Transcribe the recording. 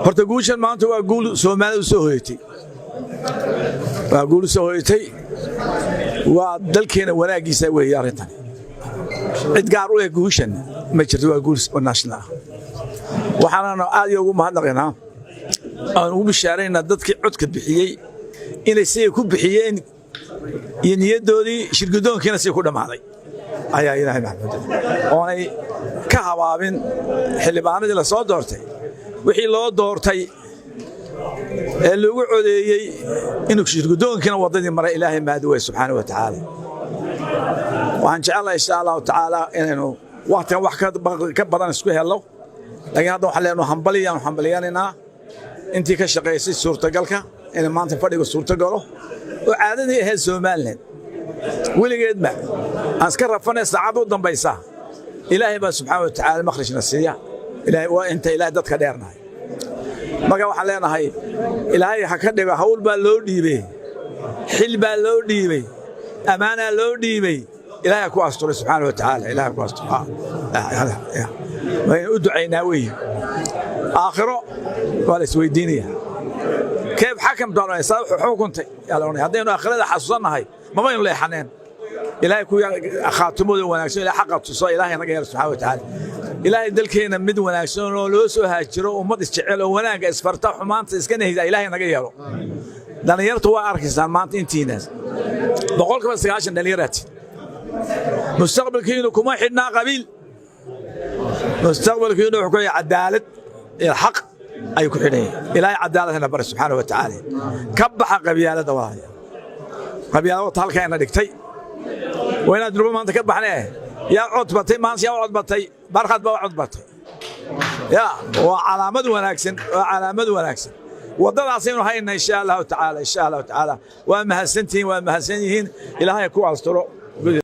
Horta guushan maanta waa guul Soomaalida u soo hoyatay, waa guul u soo hoyatay, waa dalkeena wanaaggiisa weeye arrintan. Cid gaar u leh guushan ma jirto, waa guul national ah. Waxaananu aad iyo ugu mahadnaqaynaa, aan ugu bishaaraynaa dadkii codka bixiyey inay siday ku bixiyeen iyo niyaddoodii shirgudoonkiina siday ku dhammaaday ayaa Ilaahay maxmud oonay ka habaabin. Xildhibaanadii la soo doortay, wixii loo doortay ee lagu codeeyey inuu shirgudoonkiina waddadii maray, Ilaahay mahadi wey subxaana wa tacaala. Waxaan jecelahay, insha Allahu tacaala, inaynu wakhtigan wax ka badan isku helno, laakiin hadda waxaan leenahay hambalyaanu hambalyanaynaa intii ka shaqaysay suurtagalka inay maanta fadhiga suurtagalo oo caadadii ahayd Somaliland weligeedba aan iska rafanay saacadda u dambaysa. Ilaahay baa subxaana wa tacaala makhrijna siiya. Ilaahay waa inta Ilaahay dadka dheernahay. Marka waxaan leenahay Ilaahay ha ka dhigo. Hawl baa loo dhiibay, xil baa loo dhiibay, ammaanaa loo dhiibay. Ilaahay ha ku asturay subxaana wa tacaala. Ilahay ha ku asturay, waynu u ducaynaa weeye. Aakhiro waa la isweydiinaya keef xakam doonay, saa wuxuu xukuntay yaa la odhanaya. Haddaynu aakhirada xasuusannahay, mabaynu leexaneen. Ilaahay ku khaatimooda wanaagsan, Ilahay xaqa tuso, Ilaahay naga yeelo subxaana wa tacaala. Ilaahay dalkeena mid wanaagsan oo loo soo haajiro, ummad isjecel oo wanaagga isfarta, xumaanta iska nahida, Ilaahay naga yeelo. Dhallinyartu waa arkaysaan maanta intiinaas 90% dhallinyaraati. Mustaqbalkiinu kuma xidhnaa qabiil, mustaqbalkiinu wuxuu ku yahay cadaalad iyo xaq ayuu ku xidhan yahay. Ilaahay cadaaladana bare subxaana wa tacaala. Ka baxa qabyaaladda, walaalayaal. Qabyaalada wata halkaa ina dhigtay. Waa inaad durba maanta ka baxnee. Yaa cod batay maanta? Yaa cod batay? Barkhad baa cod batay. Ya waa calaamad wanaagsan, waa calaamad wanaagsan. Waddadaasaynu hayna, insha Allahu tacaala, insha Allahu tacaala. Waa mahadsantihiin, waa mahadsan yihiin. Ilaahay ku asturo.